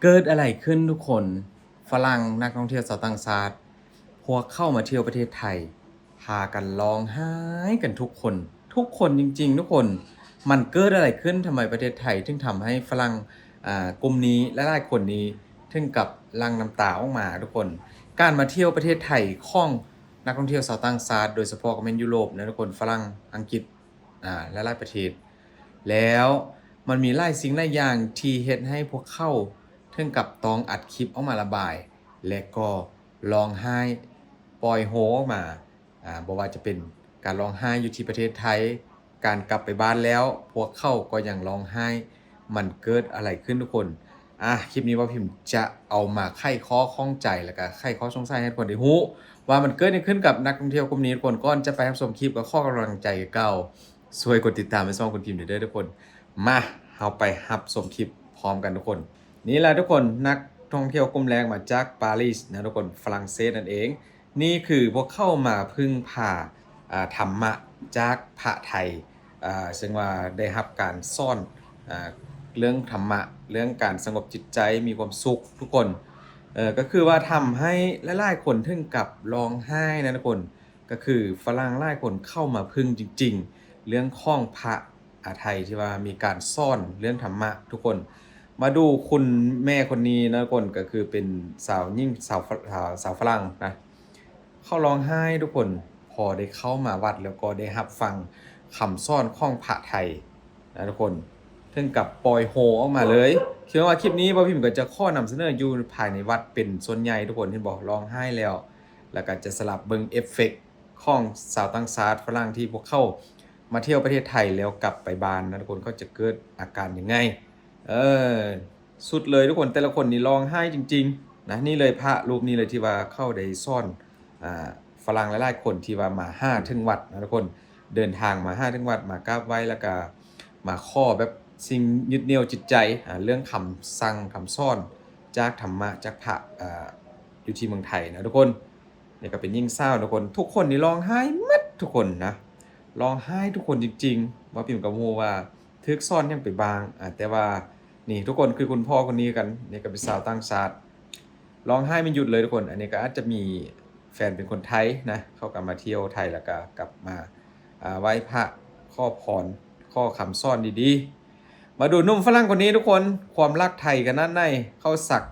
ເກີດອະໄລຂຶ້ນທຸກຄົນ? ຝຣັ່ງນັກທ່ອງທ່ຽວຊາວຕ່າງຊາດ ພວກເຂົາມາທ່ຽວປະເທດໄທ ພາກັນຮ້ອງໄຫ້ກັນທຸກຄົນ ທຸກຄົນຈິງໆ ທຸກຄົນ. ມັນເກີດອະໄລຂຶ້ນ? ທຳໄມປະເທດໄທເຖິງທຳໃຫ້ຝຣັ່ງ ອ່າ ກຸ່ມນີ້ ຫຼາຍໆຄົນນີ້ເຖິງກັບຫຼັ່ງນ້ຳຕາອອກມາທຸກຄົນ? ການມາທ່ຽວປະເທດໄທຂອງນັກທ່ອງທ່ຽວຊາວຕ່າງຊາດ ໂດຍສະເພາະກໍແມ່ນຢູໂຣບນະທຸກຄົນ ຝຣັ່ງ ອັງກິດ ອ່າ ຫຼາຍໆປະເທດ ແລ້ວມັນມີຫຼາຍສິ່ງຫຼາຍຢ່າງທີ່ເຮັດໃຫ້ພວກເຂົາເຖິງກັບຕ້ອງອັດຄລິບອອກມາລະບາຍ ແລະກໍຮ້ອງໄຫ້ປ່ອຍໂຮອອກມາ ອ່າ ບໍ່ວ່າຈະເປັນການຮ້ອງໄຫ້ຢູ່ທີ່ປະເທດໄທ ການກັບໄປບ້ານແລ້ວ ພວກເຂົາກໍຍັງຮ້ອງໄຫ້. ມັນເກີດອະໄລຂຶ້ນທຸກຄົນ? ອ່າ ຄລິບນີ້ບ່າວພິມຈະເອົາມາໄຂຂໍ້ຂ້ອງໃຈ ແລ້ວກະໄຂຂໍ້ສົງໄສໃຫ້ທຸກຄົນໄດ້ຮູ້ວ່າມັນເກີດຫຍັງຂຶ້ນກັບນັກທ່ອງທ່ຽວກຸ່ມນີ້ທຸກຄົນ. ກ່ອນຈະໄປຮັບຊົມຄລິບ ກໍຂໍກຳລັງໃຈຄືເກົ່າ ຊ່ວຍກົດຕິດຕາມໃຫ້ຊ່ອງຄຸນພິມແດ່ເດີທຸກຄົນ. ມາ ເຮົາໄປຮັບຊົມຄລິບພ້ອມກັນທຸກຄົນ. ນີ້ລະທຸກຄົນ ນັກທ່ອງທ່ຽວກຸ່ມແລກມາຈາກປາຣີນະທຸກຄົນ ຝຣັ່ງເສດນັ້ນເອງ. ນີ້ຄືພວກເຂົາມາເພິ່ງພາ ອ່າ ທຳມະຈາກພະໄທ ອ່າ ເຊິ່ງວ່າໄດ້ຮັບການສອນ ອ່າ ເລື່ອງທຳມະ ເລື່ອງການສະຫງົບຈິດໃຈ ມີຄວາມສຸກທຸກຄົນ. ເອີ ກໍຄືວ່າທຳໃຫ້ຫຼາຍໆຄົນເຖິງກັບຮ້ອງໄຫ້ນະທຸກຄົນ. ກໍຄືຝຣັ່ງຫຼາຍຄົນເຂົ້າມາເພິ່ງຈິງໆ ເລື່ອງຂອງພະ ອາ ໄທທີ່ວ່າມີການສອນເລື່ອງທຳມະທຸກຄົນ. ມາດູຄຸນແມ່ຄົນນີ້ນະທຸກຄົນ ກໍຄືເປັນສາວຍິງ ສາວຝ ສາວຝຣັ່ງນະ ເຂົາຮ້ອງໄຫ້ທຸກຄົນ ພໍໄດ້ເຂົ້າມາວັດ ແລ້ວກໍໄດ້ຮັບຟັງຄຳສອນຂອງພະໄທນະທຸກຄົນ ເຖິງກັບປ່ອຍໂຮອອກມາເລີຍ. ຄືວ່າຄລິບນີ້ບ່າວພິມກໍຈະຂໍນຳສະເໜີຢູ່ພາຍໃນວັດເປັນສ່ວນໃຫຍ່ທຸກຄົນ ເຫັນບໍ່? ຮ້ອງໄຫ້ແລ້ວ ແລ້ວກໍຈະສະຫຼັບເບິ່ງເອຟເຟັກຂອງຊາວຕ່າງຊາດຝຣັ່ງທີ່ພວກເຂົາມາທ່ຽວປະເທດໄທແລ້ວກັບໄປບ້ານນະທຸກຄົນ ເຂົາຈະເກີດອາການຍັງໄງ. ເອີ ສຸດເລີຍທຸກຄົນ ແຕ່ລະຄົນນີ້ຮ້ອງໄຫ້ຈິງໆນະ. ນີ້ເລີຍ ພະຮູບນີ້ເລີຍທີ່ວ່າເຂົາໄດ້ສອນ ອ່າ ຝຣັ່ງຫຼາຍໆຄົນທີ່ວ່າມາຫາເຖິງວັດນະທຸກຄົນ ເດີນທາງມາຫາເຖິງວັດ ມາກາບໄຫວ້ ແລ້ວກະມາຂໍແບບສິ່ງຍຶດໜຽວຈິດໃຈ ອ່າ ເລື່ອງຄຳສັ່ງຄຳສອນຈາກທຳມະຈາກພະ ອ່າ ຢູ່ທີ່ເມືອງໄທນະທຸກຄົນ. ນີ້ກໍເປັນຍິງສາວນະທຸກຄົນ ທຸກຄົນນີ້ຮ້ອງໄຫ້ໝົດທຸກຄົນນະ ຮ້ອງໄຫ້ທຸກຄົນຈິງໆ. ບ່າວພິມກໍບໍ່ຮູ້ວ່າຖືກສອນຫຍັງໄປບ້າງ ອ່າ ແຕ່ວ່ານີ້ທຸກຄົນ ຄືຄຸນພໍ່ຄົນນີ້ຄືກັນ ນີ້ກໍເປັນຊາວຕ່າງຊາດ ຮ້ອງໄຫ້ໄມ່ຢຸດເລີຍທຸກຄົນ. ອັນນີ້ກໍອາດຈະມີແຟນເປັນຄົນໄທນະ ເຂົາກໍມາທ່ຽວໄທ ແລ້ວກໍກັບມາ ອ່າ ໄຫວ້ພະ ຂໍພອນ ຂໍຄຳສອນດີໆ. ມາດູໜຸ່ມຝຣັ່ງຄົນນີ້ທຸກຄົນ ຄວາມລັກໄທຂະໜາດໃດ ເຂົາສັກ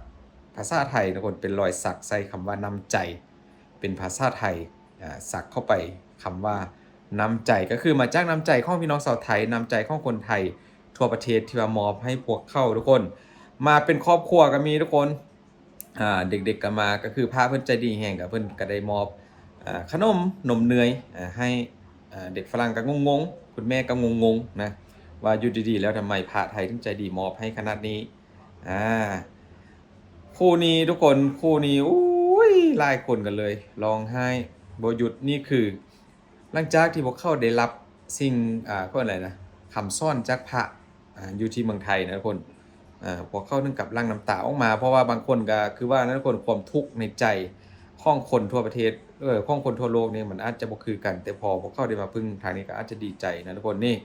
ພາສາໄທທຸກຄົນ ເປັນລອຍສັກໃສ່ຄຳວ່ານ້ຳໃຈ ເປັນພາສາໄທ ອ່າ ສັກເຂົ້າໄປຄຳວ່ານ້ຳໃຈ ກໍຄືມາຈາກນ້ຳໃຈຂອງພີ່ນ້ອງຊາວໄທ ນ້ຳໃຈຂອງຄົນໄທທົ່ວປະເທດທີ່ວ່າມອບໃຫ້ພວກເຂົາທຸກຄົນ. ມາເປັນຄອບຄົວກໍມີທຸກຄົນ ອ່າ ເດັກໆກໍມາ ກໍຄືພະເພິ່ນໃຈດີແຮງ ກໍເພິ່ນກໍໄດ້ມອບ ອ່າ ຂະໜົມນົມເນຍ ອ່າ ໃຫ້ ອ່າ ເດັກຝຣັ່ງກໍງົງໆ ຄຸນແມ່ກໍງົງໆນະ ວ່າຢູ່ດີໆແລ້ວທຳໄມພະໄທເຖິງໃຈດີມອບໃຫ້ຂະໜາດນີ້. ອ່າ ຄູ່ນີ້ທຸກຄົນ ຄູ່ນີ້ ໂອ້ຍ ຫຼາຍຄົນກັນເລີຍ ຮ້ອງໄຫ້ບໍ່ຢຸດ. ນີ້ຄືຫຼັງຈາກທີ່ພວກເຂົາໄດ້ຮັບສິ່ງ ອ່າ ເຂົາເອີ້ນຫຍັງນະ ຄຳສອນຈາກພະ ອ່າ ຢູ່ທີ່ເມືອງໄທນະທຸກຄົນ ອ່າ ພວກເຂົາເຖິງກັບຫຼັ່ງນ້ຳຕາອອກມາ ເພາະວ່າບາງຄົນກໍຄືວ່ານະທຸກຄົນ ຄວາມທຸກໃນໃຈຂອງຄົນທົ່ວປະເທດ ເອີ ຂອງຄົນທົ່ວໂລກນີ້ມັນອາດຈະບໍ່ຄືກັນ ແຕ່ພໍພວກເຂົາໄດ້ມາເພິ່ງທາງນີ້ກໍອາດຈະດີໃຈນະທຸກຄົນ. ນີ້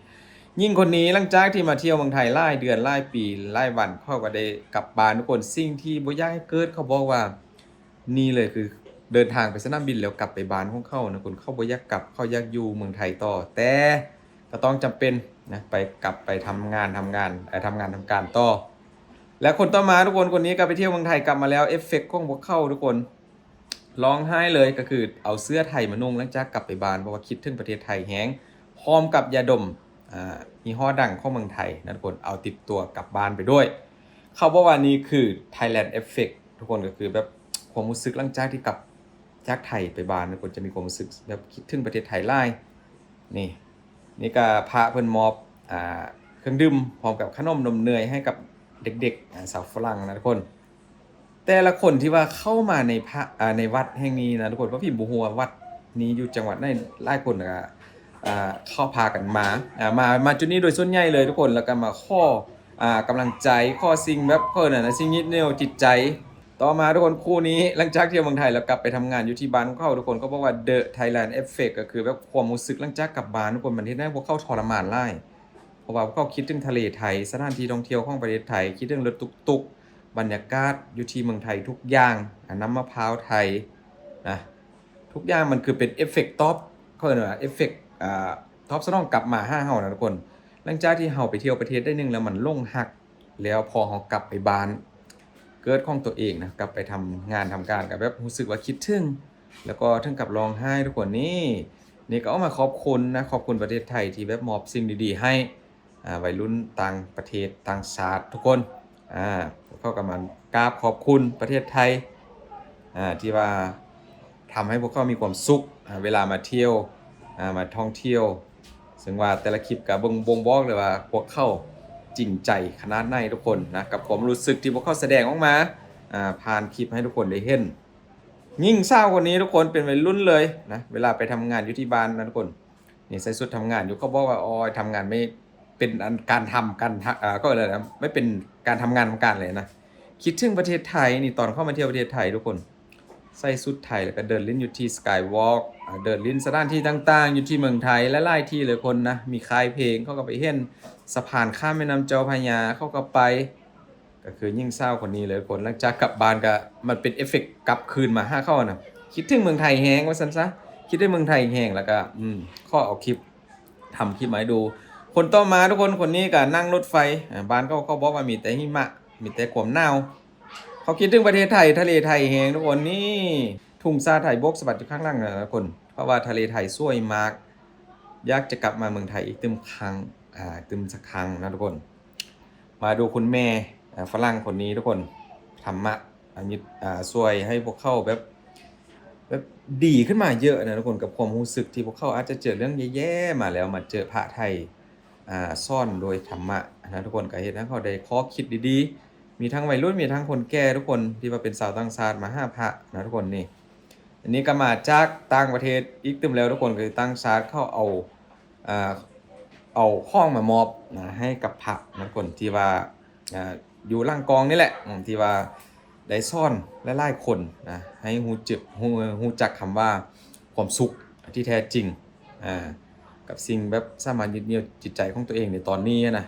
ຍິງຄົນນີ້ຫຼັງຈາກທີ່ມາທ່ຽວເມືອງໄທຫຼາຍເດືອນຫຼາຍປີຫຼາຍວັນ ເຂົາກໍໄດ້ກັບບ້ານທຸກຄົນ. ສິ່ງທີ່ບໍ່ຢາກໃຫ້ເກີດ ເຂົາບອກວ່າ ນີ້ເລີຍຄືເດີນທາງໄປສະໜາມບິນແລ້ວກັບໄປບ້ານຂອງເຂົານະ ຄົນເຂົາບໍ່ຢາກກັບ ເຂົາຢາກຢູ່ເມືອງໄທຕໍ່ ແຕ່ກໍຕ້ອງຈຳເປັນນະ ໄປ ກັບໄປທຳງານ ທຳງານ ເອີ ທຳງານທຳການຕໍ່. ແລະຄົນຕໍ່ມາທຸກຄົນ ຄົນນີ້ກໍໄປທ່ຽວເມືອງໄທກັບມາແລ້ວ ເອຟເຟັກຂອງພວກເຂົາທຸກຄົນ ຮ້ອງໄຫ້ເລີຍ ກໍຄືເອົາເສື້ອໄທມານຸ່ງຫຼັງຈາກກັບໄປບ້ານ ເພາະວ່າຄິດເຖິງປະເທດໄທແຮງ ພ້ອມກັບຢາດົມ ອ່າ ຍີ່ຫໍ້ດັງຂອງເມືອງໄທນະທຸກຄົນ ເອົາຕິດຕົວກັບບ້ານໄປດ້ວຍ. ເຂົາບອກວ່ານີ້ຄື Thailand Effect ທຸກຄົນ ກໍຄືແບບຄວາມຮູ້ສຶກຫຼັງຈາກທີ່ກັບຈາກໄທໄປບ້ານ ທຸກຄົນຈະມີຄວາມຮູ້ສຶກແບບຄິດເຖິງປະເທດໄທຫຼາຍ. ນີ້ ນີ້ກໍພະເພິ່ນມອບ ອ່າ ເຄື່ອງດື່ມ ພ້ອມກັບຂະໜົມນົມເນຍໃຫ້ກັບເດັກໆ ອ່າ ຊາວຝຣັ່ງນະທຸກຄົນ. ແຕ່ລະຄົນທີ່ວ່າເຂົ້າມາໃນພະ ອ່າ ໃນວັດແຫ່ງນີ້ນະທຸກຄົນ ວ່າພິມບໍ່ຮູ້ວ່າວັດນີ້ຢູ່ຈັງຫວັດໃດ ຫຼາຍຄົນກໍ ອ່າ ເຂົ້າພາກັນມາ ອ່າ ມາ ມາຈຸດນີ້ໂດຍສ່ວນໃຫຍ່ເລີຍທຸກຄົນ ແລ້ວກໍມາຂໍ ອ່າ ກຳລັງໃຈ ຂໍສິ່ງແບບ ເອີ້ນຫຍັງນະ ສິ່ງຍຶດໜຽວຈິດໃຈ. ຕໍ່ມາທຸກຄົນ ຄູ່ນີ້ຫຼັງຈາກທ່ຽວເມືອງໄທແລ້ວກັບໄປທຳງານຢູ່ທີ່ບ້ານຂອງເຂົາ ທຸກຄົນກໍບອກວ່າ The Thailand Effect ກໍຄືແບບຄວາມຮູ້ສຶກຫຼັງຈາກກັບບ້ານທຸກຄົນ ມັນເຮັດໃຫ້ພວກເຂົາທໍລະມານຫຼາຍ ເພາະວ່າພວກເຂົາຄິດເຖິງທະເລໄທ ສະຖານທີ່ທ່ອງທ່ຽວຂອງປະເທດໄທ ຄິດເຖິງລົດຕຸກໆ ບັນຍາກາດຢູ່ທີ່ເມືອງໄທທຸກຢ່າງ ອາ ນ້ຳມະພ້າວໄທນະ ທຸກຢ່າງມັນຄືເປັນເອຟເຟັກຕອບ ເຂົາເອີ້ນວ່າເອຟເຟັກ ອາ ຕອບສະໜອງກັບມາຫາເຮົານະທຸກຄົນ. ຫຼັງຈາກທີ່ເຮົາໄປທ່ຽວປະເທດໄດ້ໜຶ່ງແລ້ວ ມັນຫຼົງຮັກ ແລ້ວພໍເຮົາກັບໄປບ້ານເກີດຂອງຕົວເອງນະ ກັບໄປທຳງານທຳການ ກໍແບບຮູ້ສຶກວ່າຄິດເຖິງ ແລ້ວກໍເຖິງກັບຮ້ອງໄຫ້ທຸກຄົນ. ນີ້ ນີ້ກໍອອກມາຂອບຄຸນນະ ຂອບຄຸນປະເທດໄທທີ່ແບບມອບສິ່ງດີໆໃຫ້ ອາ ໄວລຸ້ນຕ່າງປະເທດຕ່າງຊາດທຸກຄົນ. ອາ ພວກເຂົາກໍມາກາບຂອບຄຸນປະເທດໄທ ອາ ທີ່ວ່າທຳໃຫ້ພວກເຂົາມີຄວາມສຸກ ອາ ເວລາມາທ່ຽວ ອາ ມາທ່ອງທ່ຽວ ເຊິ່ງວ່າແຕ່ລະຄລິບກໍບົ່ງ ບົ່ງບອກເລີຍວ່າພວກເຂົາຈິງໃຈຂະໜາດໃດທຸກຄົນນະ ກັບຄວາມຮູ້ສຶກທີ່ພວກເຂົາສະແດງອອກມາ ອາ ຜ່ານຄລິບໃຫ້ທຸກຄົນໄດ້ເຫັນ. ຍິງສາວຄົນນີ້ທຸກຄົນເປັນໄວລຸ້ນເລີຍນະ ເວລາໄປທຳງານຢູ່ທີ່ບ້ານນະທຸກຄົນ. ນີ້ໃສ່ຊຸດທຳງານຢູ່ ເຂົາບອກວ່າ ໂອ້ຍ ທຳງານໄມ່ເປັນອັນການທຳ ການ ເອີ ເຂົາເອີ້ນຫຍັງນະ ໄມ່ເປັນການທຳງານຂອງການເລີຍນະ ຄິດເຖິງປະເທດໄທ. ນີ້ຕອນເຂົາມາທ່ຽວປະເທດໄທທຸກຄົນ ໃສ່ຊຸດໄທ ແລ້ວກໍເດີນຫຼິ້ນຢູ່ທີ່ Skywalk ອາ ເດີນຫຼິ້ນສະຖານທີ່ຕ່າງໆຢູ່ທີ່ເມືອງໄທ ຫຼາຍໆທີ່ເລີຍຄົນນະ ມີຄ້າຍເພງ ເຂົາກໍໄປເຫັນ ສະພານຂ້າມແມ່ນ້ຳເຈົ້າພະຍາ ເຂົາກໍໄປ ກໍຄືຍິງສາວຄົນນີ້ເລີຍຄົນ. ຫຼັງຈາກກັບບ້ານກໍມັນເປັນເອຟເຟັກກັບຄືນມາຫາເຂົານະ ຄິດເຖິງເມືອງໄທແຮງວ່າຊັ້ນຊະ ຄິດເຖິງເມືອງໄທແຮງ ແລ້ວກໍ ອືມ ຂໍເອົາຄລິບ ທຳຄລິບມາໃຫ້ດູ. ຄົນຕໍ່ມາທຸກຄົນ ຄົນນີ້ກໍນັ່ງລົດໄຟ ອາ ບ້ານເຂົາ ເຂົາບອກວ່າມີແຕ່ຫິມະ ມີແຕ່ຄວາມໜາວ ເຂົາຄິດເຖິງປະເທດໄທ ທະເລໄທແຮງທຸກຄົນ. ນີ້ທຸງຊາດໄທໂບກສະບັດຢູ່ຂ້າງຫຼັງນະທຸກຄົນ ເພາະວ່າທະເລໄທສວຍມາກ ຢາກຈະກັບມາເມືອງໄທອີກຕື່ມຄັ້ງ ອາ ຕື່ມສັກຄັ້ງນະທຸກຄົນ. ມາດູຄຸນແມ່ ອາ ຝຣັ່ງຄົນນີ້ທຸກຄົນ ທຳມະ ອາ ມິດ ອາ ຊ່ວຍໃຫ້ພວກເຂົາແບບ ແບບດີຂຶ້ນມາເຍອະນະທຸກຄົນ ກັບຄວາມຮູ້ສຶກທີ່ພວກເຂົາອາດຈະເຈີເລື່ອງແຍ່ໆມາແລ້ວ ມາເຈີພະໄທ ອາ ສອນໂດຍທຳມະນະທຸກຄົນ ກໍເຮັດໃຫ້ເຂົາໄດ້ຂໍ້ຄິດດີໆ. ມີທັງໄວລຸ້ນ ມີທັງຄົນແກ່ທຸກຄົນ ທີ່ວ່າເປັນຊາວຕ່າງຊາດມາຫາພະນະທຸກຄົນ. ນີ້ ອັນນີ້ກໍມາຈາກຕ່າງປະເທດອີກຕື່ມແລ້ວທຸກຄົນ ກໍຄືຕ່າງຊາດເຂົາເອົາ ເອົາ ເອົາຂອງມາມອບນະ ໃຫ້ກັບພະນະທຸກຄົນ ທີ່ວ່າ ອາ ຢູ່ຫຼັງກ້ອງນີ້ແຫຼະ ອາ ທີ່ວ່າໄດ້ສອນຫຼາຍໆຄົນນະ ໃຫ້ຮູ້ ຮູ້ ຮູ້ຈັກຄຳວ່າຄວາມສຸກທີ່ແທ້ຈິງ ອາ ກັບສິ່ງແບບສາມາດຍຶດໜຽວຈິດໃຈຂອງຕົວເອງໃນຕອນນີ້ນະ.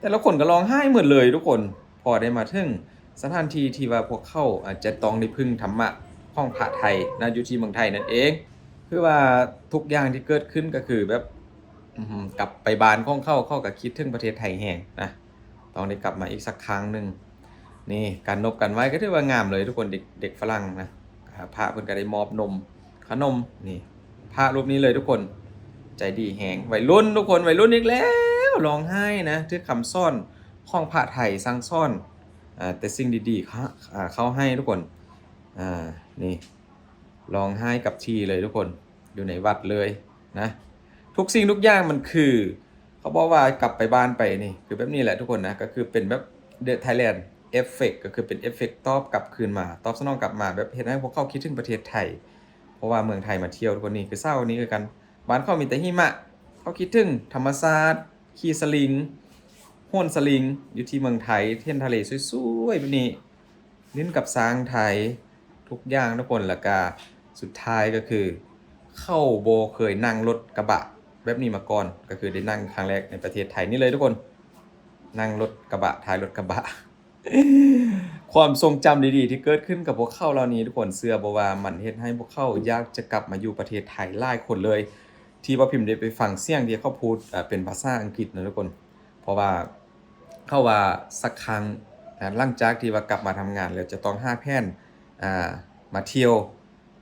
ແຕ່ລະຄົນກໍຮ້ອງໄຫ້ໝົດເລີຍທຸກຄົນ ພໍໄດ້ມາເຖິງສະຖານທີ່ທີ່ວ່າພວກເຂົາອາດຈະຕ້ອງໄດ້ເພິ່ງທຳມະຂອງພະໄທນະ ຢູ່ທີ່ເມືອງໄທນັ້ນເອງ. ຄືວ່າທຸກຢ່າງທີ່ເກີດຂຶ້ນກໍຄືແບບ ອືມ ກັບໄປບ້ານຂອງເຂົາ ເຂົາກໍຄິດເຖິງປະເທດໄທແຮງນະ ຕ້ອງໄດ້ກັບມາອີກສັກຄັ້ງໜຶ່ງ. ນີ້ ການນົບການໄຫວ້ກໍຖືວ່າງາມເລີຍທຸກຄົນ ເດັກ ເດັກຝຣັ່ງນະ ອາ ພະເພິ່ນກໍໄດ້ມອບນົມ ຂະໜົມ ນີ້ ພະຮູບນີ້ເລີຍທຸກຄົນ ໃຈດີແຮງ. ໄວລຸ້ນທຸກຄົນ ໄວລຸ້ນອີກແລ້ວ ຮ້ອງໄຫ້ນະ ຖືກຄຳສອນຂອງພະໄທສັ່ງສອນ ອາ ແຕ່ສິ່ງດີໆ ເຂົ້າ ອາ ເຂົ້າໃຫ້ທຸກຄົນ. ອາ ນີ້ ຮ້ອງໄຫ້ກັບທີ່ເລີຍທຸກຄົນ ຢູ່ໃນວັດເລີຍນະ. ທຸກສິ່ງທຸກຢ່າງມັນຄື ເຂົາບອກວ່າກັບໄປບ້ານໄປນີ້ ຄືແບບນີ້ແຫຼະທຸກຄົນນະ ກໍຄືເປັນແບບ The Thailand Effect ກໍຄືເປັນເອຟເຟັກຕອບກັບຄືນມາ ຕອບສະໜອງກັບມາ ແບບເຮັດໃຫ້ພວກເຂົາຄິດເຖິງປະເທດໄທ ເພາະວ່າເມືອງໄທມາທ່ຽວທຸກຄົນ. ນີ້ຄືສາວຄົນນີ້ຄືກັນ ບ້ານເຂົາມີແຕ່ຫິມະ ເຂົາຄິດເຖິງທຳມະຊາດ ຂີ່ສະລິງ ໂຫນສະລິງ ຢູ່ທີ່ເມືອງໄທ ເຫັນທະເລສວຍໆແບບນີ້ ຫຼິ້ນກັບຊ້າງໄທ ທຸກຢ່າງທຸກຄົນ. ແລ້ວກະສຸດທ້າຍກໍຄື ເຂົາບໍ່ເຄີຍນັ່ງລົດກະບະແບບນີ້ມາກ່ອນ ກໍຄືໄດ້ນັ່ງຄັ້ງແລກໃນປະເທດໄທນີ້ເລີຍທຸກຄົນ ນັ່ງລົດກະບະ ທ້າຍລົດກະບະ. ຄວາມຊົງຈຳດີໆທີ່ເກີດຂຶ້ນກັບພວກເຂົາເຫຼົ່ານີ້ທຸກຄົນ ເຊື່ອບໍ່ວ່າມັນເຮັດໃຫ້ພວກເຂົາຢາກຈະກັບມາຢູ່ປະເທດໄທຫຼາຍຄົນເລີຍ ທີ່ບ່າວພິມໄດ້ໄປຟັງສຽງທີ່ເຂົາພູດ ເປັນພາສາອັງກິດນະທຸກຄົນ. ເພາະວ່າເຂົາວ່າສັກຄັ້ງ ອາ ຫຼັງຈາກທີ່ວ່າກັບມາທຳງານແລ້ວ ຈະຕ້ອງຫາແຜນ ອາ ມາທ່ຽວ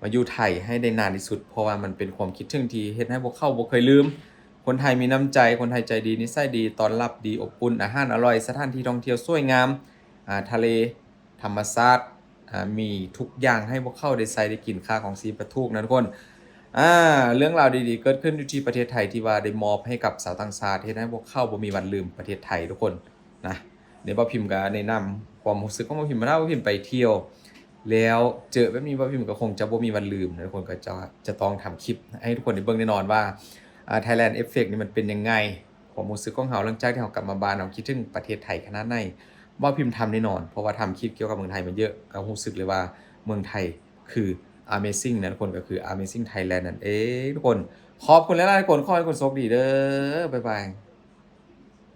ມາຢູ່ໄທໃຫ້ໄດ້ນານທີ່ສຸດ ເພາະວ່າມັນເປັນຄວາມຄິດເຖິງທີ່ເຮັດໃຫ້ພວກເຂົາບໍ່ເຄີຍລືມ. ຄົນໄທມີນ້ຳໃຈ ຄົນໄທໃຈດີ ນິໄສດີ ຕ້ອນຮັບດີ ອົບອຸ່ນ ອາຫານອະລ່ອຍ ສະຖານທີ່ທ່ອງທ່ຽວສວຍງາມ ອາ ທະເລ ທຳມະຊາດ ອາ ມີທຸກຢ່າງໃຫ້ພວກເຂົາໄດ້ໃຊ້ໄດ້ກິນ ຄ່າຄອງຊີບກໍຖືກນະທຸກຄົນ. ອາ ເລື່ອງລາວດີໆເກີດຂຶ້ນຢູ່ທີ່ປະເທດໄທ ທີ່ວ່າໄດ້ມອບໃຫ້ກັບຊາວຕ່າງຊາດ ເຮັດໃຫ້ພວກເຂົາບໍ່ມີວັນລືມປະເທດໄທທຸກຄົນນະ. ໃນບ່າວພິມກໍແນະນຳຄວາມຮູ້ສຶກຂອງບ່າວພິມ ມາຖ້າບ່າວພິມໄປທ່ຽວແລ້ວເຈີແບບນີ້ ບ່າວພິມກໍຄົງຈະບໍ່ມີວັນລືມນະທຸກຄົນ. ກໍຈະ ຈະຕ້ອງທຳຄລິບໃຫ້ທຸກຄົນໄດ້ເບິ່ງແນ່ນອນວ່າ ອາ Thailand Effect ນີ້ມັນເປັນຍັງໄງ ຄວາມຮູ້ສຶກຂອງເຮົາຫຼັງຈາກທີ່ເຮົາກັບມາບ້ານ ເຮົາຄິດເຖິງປະເທດໄທຂະໜາດໃດ. ບ່າວພິມທຳແນ່ນອນ ເພາະວ່າທຳຄລິບກ່ຽວກັບເມືອງໄທມາເຍອະ ກໍຮູ້ສຶກເລີຍວ່າເມືອງໄທຄື Amazing ນະທຸກຄົນ ກໍຄື Amazing Thailand ນັ້ນເອງທຸກຄົນ. ຂອບຄຸນຫຼາຍໆທຸກຄົນ ຂໍໃຫ້ທຸກຄົນໂຊກດີເດີ ບາຍບາຍ.